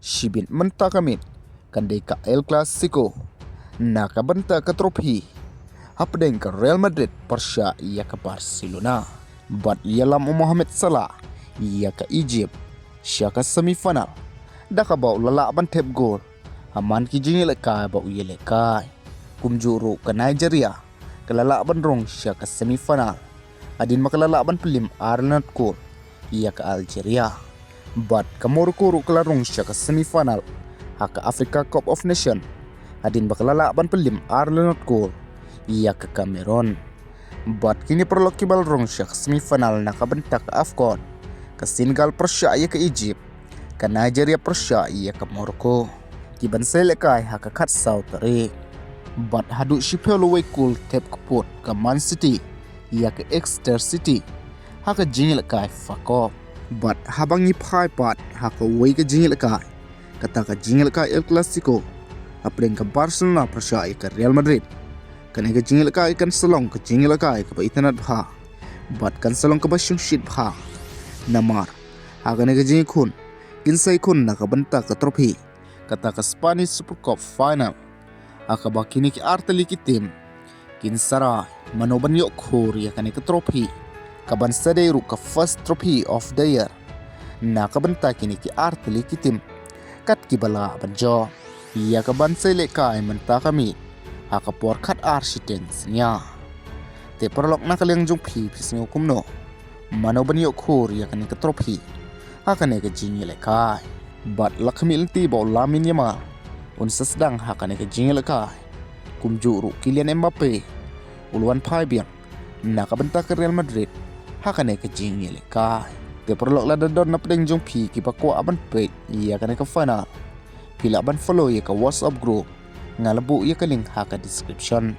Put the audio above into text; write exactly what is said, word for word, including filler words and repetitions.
Shibit mynta ka miet kan dei ka El Clasico na ka bynta ka trophy hapdeng ka Real Madrid pyrshah ïa ka Barcelona. Bad ïalam u Mohamed Salah ïa ka Egypt sha ka semi final da kaba u la lah ban thep gol ha man ki jingïalehkai ba u ïalehkai. Kumjuh ruh ka Nigeria ka la lah ban rung sha ka semi final hadien ba ka la lah ban pynlip ar la not gol ïa ka Algeria. Bad ka Morocco ruh ka la rung sha ka semi final ha ka Africa Cup of Nation hadien ba ka la lah ban pynlip ar la not gol ïa ka Cameroon. Bad kine paralok kiba la rung sha ka semi final na ka bynta ka AFCON, ka Senegal pyrshah ïa ka Egypt, ka Nigeria pyrshah ïa ka Morocco. Ki ban sa ïalehkai ha ka khatsaw tarik. Bad haduh shiphew la wei kul thep kput ka Man City ïa ka Exeter City ha ka jingïalehkai F A Cup. Bad haba ngi phai pat ha kawei ka jingïalehkai, kata ka jingïalehkai El Clasico hapdeng ka Barcelona pyrshah ïa ka Real Madrid. Kane ka jingïalehkai kan sa long ka jingïalehkai kaba itynnad bha bad kan sa long kaba shongshit bha. Namar ha kane ka jingïakhun kin sa ïakhun na ka bynta ka trophy, kata ka Spanish Super Cup final, ha kaba kine ki artylli ki tim kin sa rai mano ban ïoh khur ïa kane ka trophy, ka ban sa dei ruh ka first trophy of the year na ka bynta kine ki artylli ki tim, kat kiba lah ban jop ïa ka ban sa ïalehkai mynta ka miet ha ka por khatar shiteng synñia. Te paralok, na ka liang jong phi, phi sngew kumno, mano ban ïoh khur ïa kane ka trophy ha kane ka jingïalehkai? Bad la khmih lynti ba u Lamine Yamal un sa sdang ha kane ka jingïalehkai, kumjuh ruh Kylian Mbappe u la wan phai biang na ka bynta ka Real Madrid ha kane ka jingïalehkai. Te paralok, lada don napdeng jong phi kiba kwah ban peit ïa kane ka final, phi lah ban follow ïa ka WhatsApp group, nga la buh ïa ka link ha ka description.